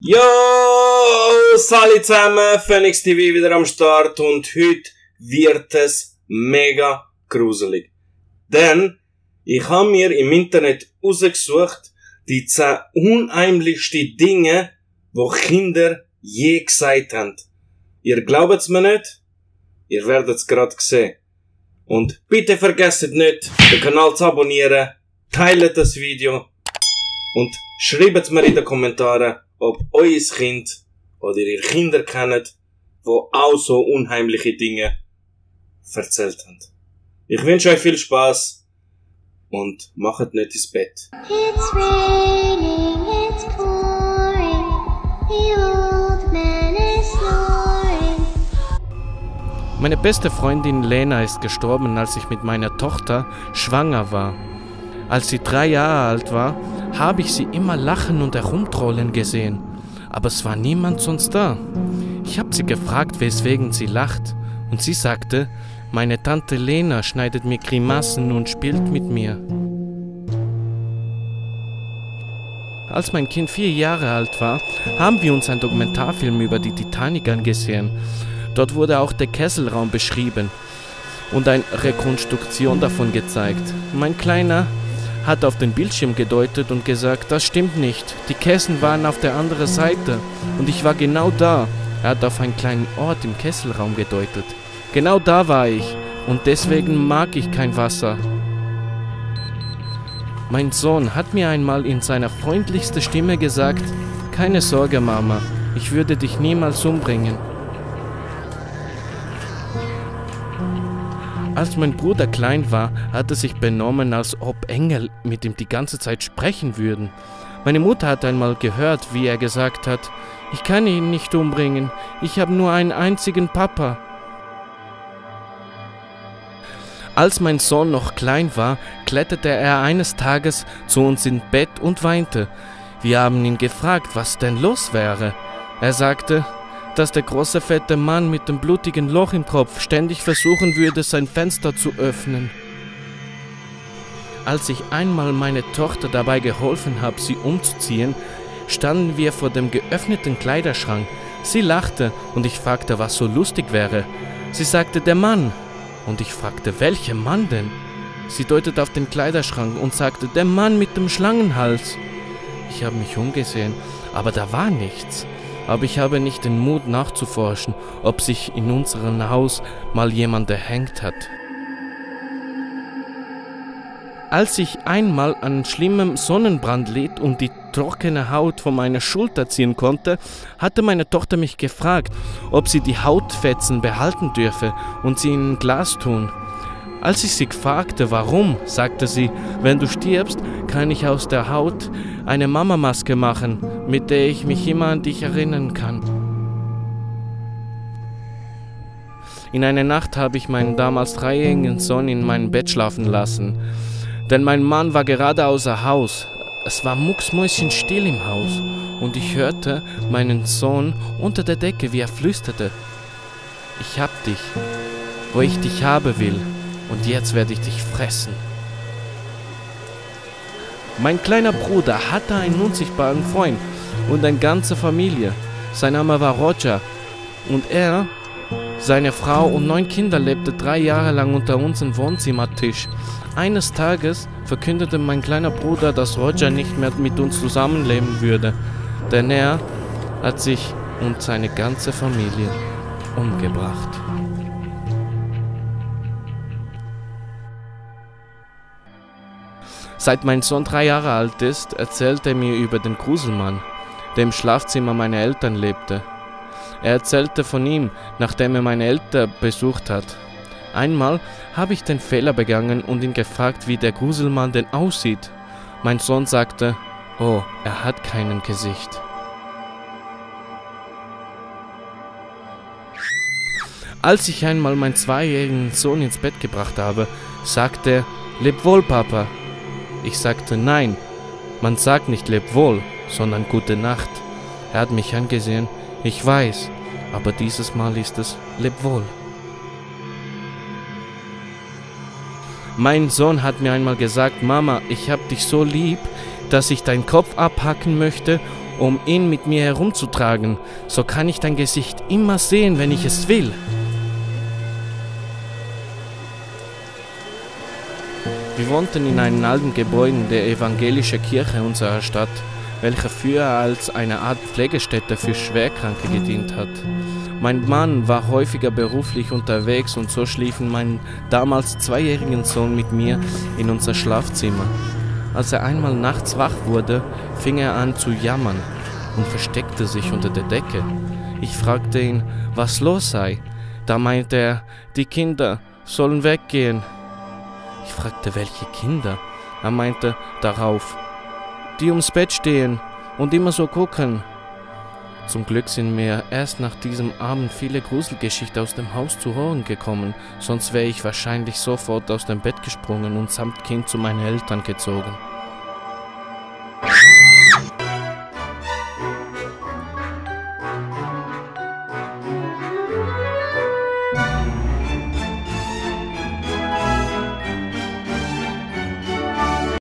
Yo, Sali zusammen, Phoenix TV wieder am Start und heute wird es mega gruselig. Denn ich habe mir im Internet rausgesucht, die 10 unheimlichsten Dinge, die Kinder je gesagt haben. Ihr glaubt es mir nicht? Ihr werdet es gerade sehen. Und bitte vergesst nicht, den Kanal zu abonnieren, teilt das Video und schreibt mir in den Kommentaren, ob euer Kind oder ihr Kinder kennt, die auch so unheimliche Dinge erzählt haben. Ich wünsche euch viel Spaß und macht nicht ins Bett. It's raining, it's pouring, the old man is snoring. Meine beste Freundin Lena ist gestorben, als ich mit meiner Tochter schwanger war. Als sie 3 Jahre alt war, habe ich sie immer lachen und herumtrollen gesehen. Aber es war niemand sonst da. Ich habe sie gefragt, weswegen sie lacht. Und sie sagte, meine Tante Lena schneidet mir Grimassen und spielt mit mir. Als mein Kind 4 Jahre alt war, haben wir uns einen Dokumentarfilm über die Titanic angesehen. Dort wurde auch der Kesselraum beschrieben und eine Rekonstruktion davon gezeigt. Mein Kleiner hat auf den Bildschirm gedeutet und gesagt, das stimmt nicht, die Kessel waren auf der anderen Seite und ich war genau da. Er hat auf einen kleinen Ort im Kesselraum gedeutet. Genau da war ich und deswegen mag ich kein Wasser. Mein Sohn hat mir einmal in seiner freundlichsten Stimme gesagt, keine Sorge Mama, ich würde dich niemals umbringen. Als mein Bruder klein war, hat er sich benommen, als ob Engel mit ihm die ganze Zeit sprechen würden. Meine Mutter hat einmal gehört, wie er gesagt hat, ich kann ihn nicht umbringen, ich habe nur einen einzigen Papa. Als mein Sohn noch klein war, kletterte er eines Tages zu uns ins Bett und weinte. Wir haben ihn gefragt, was denn los wäre. Er sagte, dass der große fette Mann mit dem blutigen Loch im Kopf ständig versuchen würde, sein Fenster zu öffnen. Als ich einmal meine Tochter dabei geholfen habe, sie umzuziehen, standen wir vor dem geöffneten Kleiderschrank. Sie lachte und ich fragte, was so lustig wäre. Sie sagte, der Mann. Und ich fragte, welcher Mann denn? Sie deutete auf den Kleiderschrank und sagte, der Mann mit dem Schlangenhals. Ich habe mich umgesehen, aber da war nichts. Aber ich habe nicht den Mut nachzuforschen, ob sich in unserem Haus mal jemand erhängt hat. Als ich einmal an schlimmem Sonnenbrand litt und die trockene Haut von meiner Schulter ziehen konnte, hatte meine Tochter mich gefragt, ob sie die Hautfetzen behalten dürfe und sie in ein Glas tun. Als ich sie fragte, warum, sagte sie, wenn du stirbst, kann ich aus der Haut eine Mamamaske machen, mit der ich mich immer an dich erinnern kann. In einer Nacht habe ich meinen damals 3-jährigen Sohn in meinem Bett schlafen lassen, denn mein Mann war gerade außer Haus. Es war mucksmäuschenstill im Haus und ich hörte meinen Sohn unter der Decke, wie er flüsterte, ich hab dich, wo ich dich haben will. Und jetzt werde ich dich fressen. Mein kleiner Bruder hatte einen unsichtbaren Freund und eine ganze Familie. Sein Name war Roger. Und er, seine Frau und 9 Kinder lebten 3 Jahre lang unter unserem Wohnzimmertisch. Eines Tages verkündete mein kleiner Bruder, dass Roger nicht mehr mit uns zusammenleben würde, denn er hat sich und seine ganze Familie umgebracht. Seit mein Sohn 3 Jahre alt ist, erzählt er mir über den Gruselmann, der im Schlafzimmer meiner Eltern lebte. Er erzählte von ihm, nachdem er meine Eltern besucht hat. Einmal habe ich den Fehler begangen und ihn gefragt, wie der Gruselmann denn aussieht. Mein Sohn sagte, oh, er hat kein Gesicht. Als ich einmal meinen 2-jährigen Sohn ins Bett gebracht habe, sagte er, leb wohl, Papa. Ich sagte, nein, man sagt nicht leb wohl, sondern gute Nacht. Er hat mich angesehen, ich weiß, aber dieses Mal ist es leb wohl. Mein Sohn hat mir einmal gesagt, Mama, ich hab dich so lieb, dass ich deinen Kopf abhacken möchte um ihn mit mir herumzutragen. So kann ich dein Gesicht immer sehen, wenn ich es will. Wir wohnten in einem alten Gebäude der evangelischen Kirche unserer Stadt, welche früher als eine Art Pflegestätte für Schwerkranke gedient hat. Mein Mann war häufiger beruflich unterwegs und so schliefen mein damals 2-jährigen Sohn mit mir in unser Schlafzimmer. Als er einmal nachts wach wurde, fing er an zu jammern und versteckte sich unter der Decke. Ich fragte ihn, was los sei. Da meinte er, die Kinder sollen weggehen. Ich fragte, welche Kinder? Er meinte darauf, die ums Bett stehen und immer so gucken. Zum Glück sind mir erst nach diesem Abend viele Gruselgeschichten aus dem Haus zu hören gekommen, sonst wäre ich wahrscheinlich sofort aus dem Bett gesprungen und samt Kind zu meinen Eltern gezogen.